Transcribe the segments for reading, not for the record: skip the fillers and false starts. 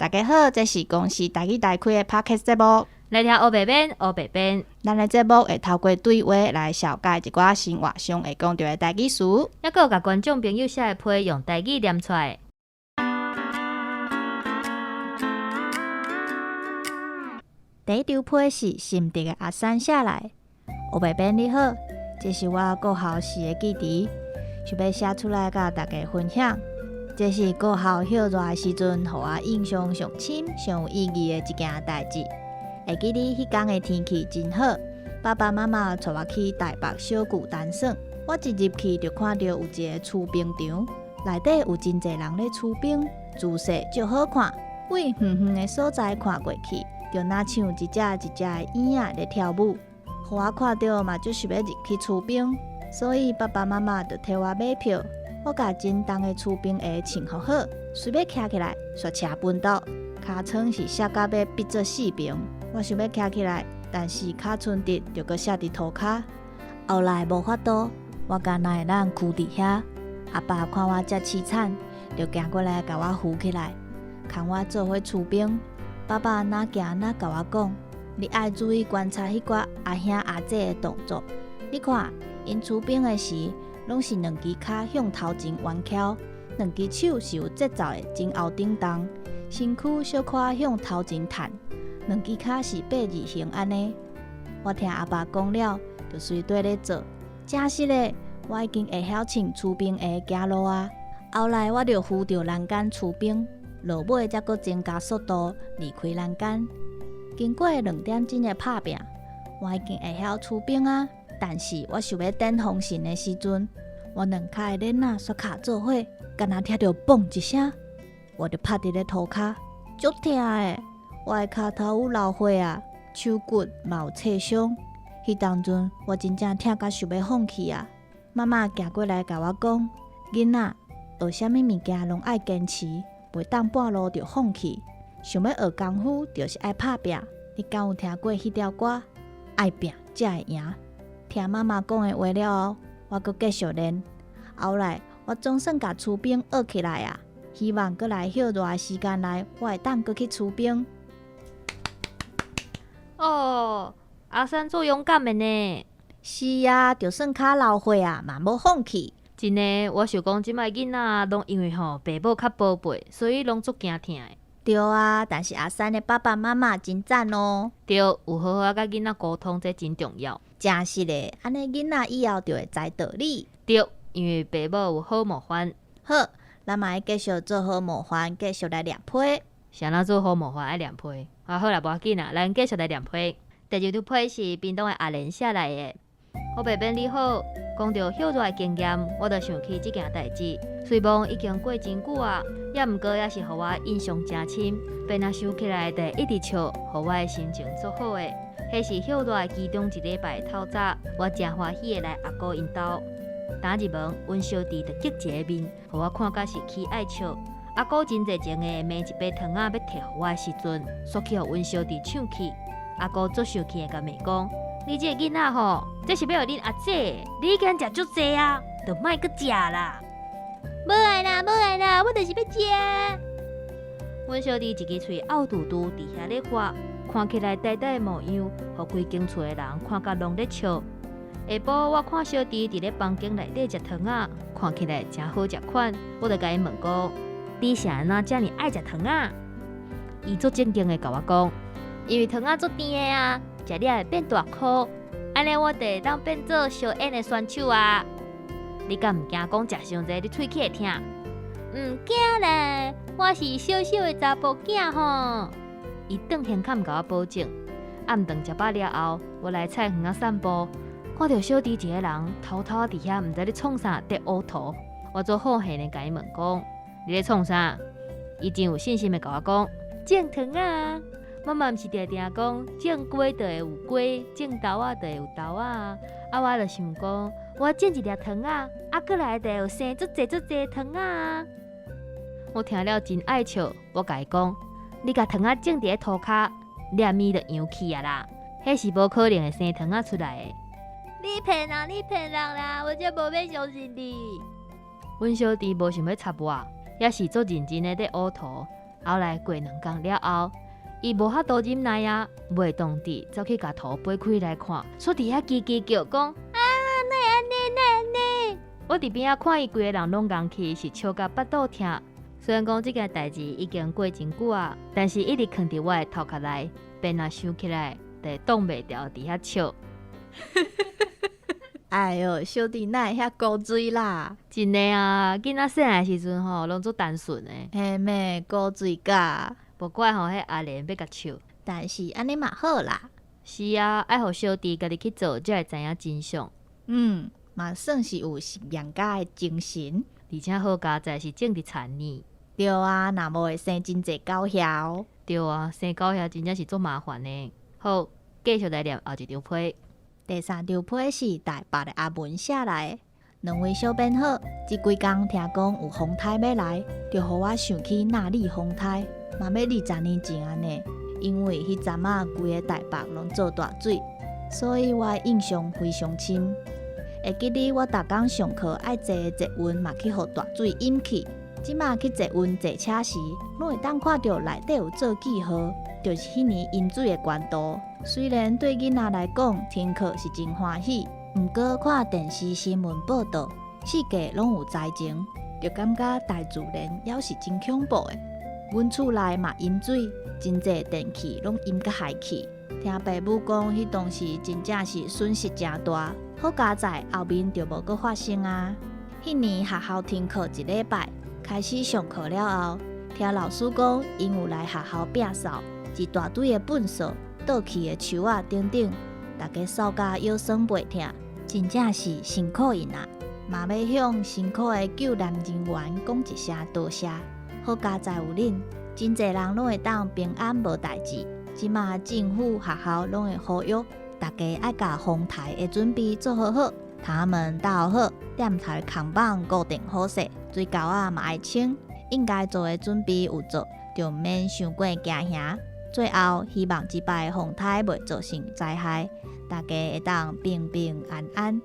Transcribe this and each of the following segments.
大家好，這是公視台語台開的 Podcast 節目。來聽烏白編，烏白編。咱的節目會透過對話來紹介一寡生活上會講著的台語詞。抑閣有共觀眾朋友寫的批用台語念出來。第一張批是心竹的阿珊寫來，烏白編你好，這是我國校時的記憶，想欲寫出來佮大家分享。這是國校歇熱的時陣，予我印象上深、上有意義的一件代誌。會記得彼工的天氣真好，爸爸媽媽帶我去台北小巨蛋耍。我一入去就看著有一個溜冰場，內底有真濟人咧溜冰，姿勢足好看。對遠遠的所在看過去，就若像一隻一隻的影仔咧跳舞，予我看著嘛足想欲入去溜冰。所以爸爸媽媽就替我買票。我共真重的溜冰鞋穿予好，隨欲徛起來，煞車歕倒，尻川是摔甲欲變做四平。我想欲徛起來，但是尻川直就閣摔佇塗跤。後來無法度，我干焦會當跍佇遐。阿爸看我遮淒慘，就行過來共我扶起來，牽我做伙溜冰。爸爸若行若共我講：你愛注意觀察彼寡阿兄阿姐的動作。你看，𪜶溜冰的時，攏是兩支跤向頭前彎翹，兩支手是有節奏的前後頂動，身軀小可向頭前褪，兩支跤是八字形按呢。我聽阿爸講了，就隨綴咧做。真實的，我已經會曉穿溜冰鞋行路啊。後來我就扶著欄杆溜冰，落尾才閣增加速度離開欄杆。經過兩點鐘的拍拚，我已經會曉溜冰啊。但是我想欲等風神的時陣，我兩跤的鏈仔煞卡做伙，敢若聽著嘣一聲，我就趴佇咧塗跤，足疼的。我的跤頭有流血啊，手骨嘛有擦傷。彼當陣我真正疼甲想欲放棄啊！媽媽行過來共我講：囡仔，學啥物物件攏愛堅持，袂當半路就放棄。想欲學功夫，就是愛拍拚。你敢有聽過彼條歌？愛拚才會贏。聽媽媽講的話了後，我閣繼續練。後來我總算共溜冰學起來啊！希望閣來歇熱的時間內，我會當閣去溜冰。哦，阿珊足勇敢的呢。是啊，就算跤流血啊，嘛無放棄。真的，我想講這擺囡仔攏因為吼爸母較寶貝，所以攏足驚疼的。對啊，但是阿珊的爸爸媽媽真讚哦。對，有好好仔佮囡仔溝通，這真重要。真實的，按呢囡仔以後就會知道理。對，因為爸母有好模範。好，咱嘛愛繼續做好模範，繼續來念批。是按怎做好模範愛念批？啊，好啦，無要緊啦，咱繼續來念批。第二張批是屏東的阿蓮寫來的。烏白編你好，講著歇熱的經驗，我就想起這件代誌。雖罔已經過真久啊，猶毋過猶是予我印象誠深。變若想起來，就會一直笑，予我的心情足好的。彼是歇熱的其中一禮拜透早，我誠歡喜的來阿姑𪜶兜。剛入門，阮小弟就激一個面，予我看甲是起愛笑。阿姑真熱情的抿一塊糖仔欲提予我的時陣，煞去予阮小弟搶去。阿姑足生氣的共罵講：你這個囡仔吼，這是欲予恁阿姐，你已經食足濟啊，就莫閣食啦。無愛啦，無愛啦，我就是欲食。阮小弟一支喙漚嘟嘟佇遐咧喝，看起來呆呆的模樣，予規間厝的人看甲攏咧笑。下晡我看小弟佇咧房間內底食糖仔，看起來誠好食款，我就共伊問講：你是按怎遮爾愛食糖仔？伊足正經的共我講：因為糖仔足甜的啊，食了會變大顆，按呢我就會當變做燒煙的選手啊！你敢毋驚講食傷濟，你喙齒會疼？毋驚啦，我是小小的查埔囝吼。伊頓胸坎共我保證。暗頓食飽了後，我來菜園仔散步，看著小弟一个人偷偷佇遐，毋知咧創啥，佇烏塗。我足好奇的共伊問講：你咧創啥？伊真有信心的共我講：種糖仔。媽媽毋是定定講，種瓜就會有瓜，種豆仔就會有豆仔。啊，我就想講，我種一粒糖仔，啊，過來就會有生足濟足濟糖仔。我聽了真愛笑，我共伊講：你共糖仔種佇咧塗跤，粒物就揚去啊啦，彼是無可能會生糖仔出來的。你騙人，你騙人啦！我才無欲相信你。阮小弟無想欲插我，猶是足認真的咧烏塗。後來過兩工了後，伊無法度忍耐啊，袂當佇走去共塗掰開來看，煞佇遐吱吱叫講：啊，哪會按呢，哪會按呢？我佇邊仔看伊規个人攏戇去，是笑甲腹肚疼。雖然講這件代誌已經過真久啊，但是一直囥佇我的頭殼內，便若想起來，就會擋袂牢佇遐笑。哎喲，小弟哪會遐古錐啦？真的啊，囡仔細漢的時陣吼，攏足單純的。嘿咩，古錐甲。無怪吼，彼阿蓮欲共笑。但是按呢嘛好啦。是啊，愛予小弟家己去做，才會知影真相。嗯，嘛算是有實業家的精神。而且好佳哉是種佇田裡。對啊，若無會生真濟狗潲。對啊，生狗潲真正是足麻煩的。好，繼續來念後一張批。第三張批是台北的阿文寫來的。兩位小編好，這幾工聽講有風颱欲來，就予我想起納莉風颱，嘛欲20年前啊呢。因為彼陣仔規个台北攏做大水，所以我的印象非常深。會記得我逐工上課愛坐的捷運嘛去予大水淹去。這馬去捷運坐車時，攏會當看著內底有做記號，就是彼年淹水的懸度。雖然對囡仔來講，停課是真歡喜，毋過看電視新聞報導，四界攏有災情，就感覺大自然猶是真恐怖的。阮厝內嘛淹水，真濟電器攏淹甲害去。聽爸母講，彼當時真正是損失誠大。好佳哉後面就無閣發生啊。彼年學校停課一禮拜，開始上課了後，聽老師講，𪜶有來學校摒掃一大堆的糞掃、倒去的樹仔等等，大家掃甲腰酸背疼，真正是辛苦𪜶啊！嘛欲向辛苦的救難人員講一聲多謝。好佳哉有恁，真濟人攏會當平安無代誌。這馬政府學校攏會呼籲大家愛共風颱的準備做好好，窗門罩好，店頭扛板固定好勢，水溝仔嘛愛清，應該做的準備有做，就毋免傷過驚嚇。最後，希望這擺風颱袂造成災害，大家會當平平安安。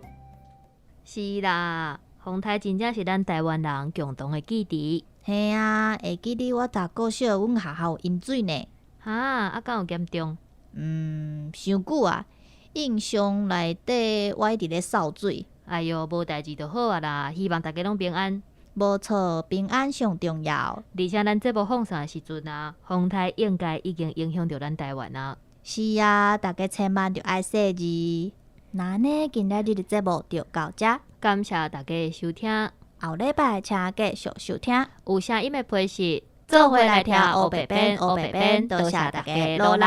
是啦，風颱真正是咱台灣人共同的記憶。嘿啊，會記得我讀國小，阮學校有淹水呢。哈，啊，敢有嚴重？嗯，傷久啊，印象內底我一直咧掃水。哎喲，無代誌就好啊啦，希望大家攏平安。無錯，平安上重要。而且咱節目放送的時陣啊，風颱應該已經影響著咱台灣啊。是啊，大家千萬著愛細膩。那按呢，今仔日的節目就到這。感謝大家的收聽。後禮拜請繼續收聽。有聲音的批示，做伙來聽烏白編，烏白編，多謝大家努力。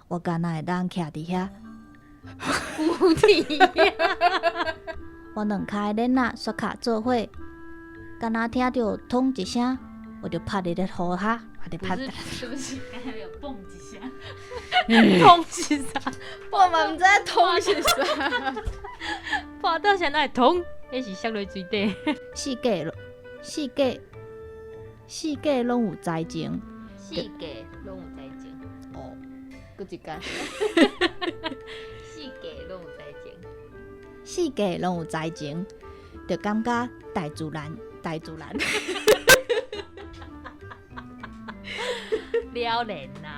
我敢若會當徛佇遐。有天我兩跤的鏈仔刷卡做伙，敢若聽著通一聲，我就拍佇咧塗跤，我就拍。對不起，剛才有蹦幾下，通是啥？我嘛毋知通是啥。破到啥會通？彼是摔落水底。四界，四界，四界攏有災情。四界攏有災情。哦，閣一工。四界攏有災情。四界攏有災情，就感覺大自然，大自然。了然啦。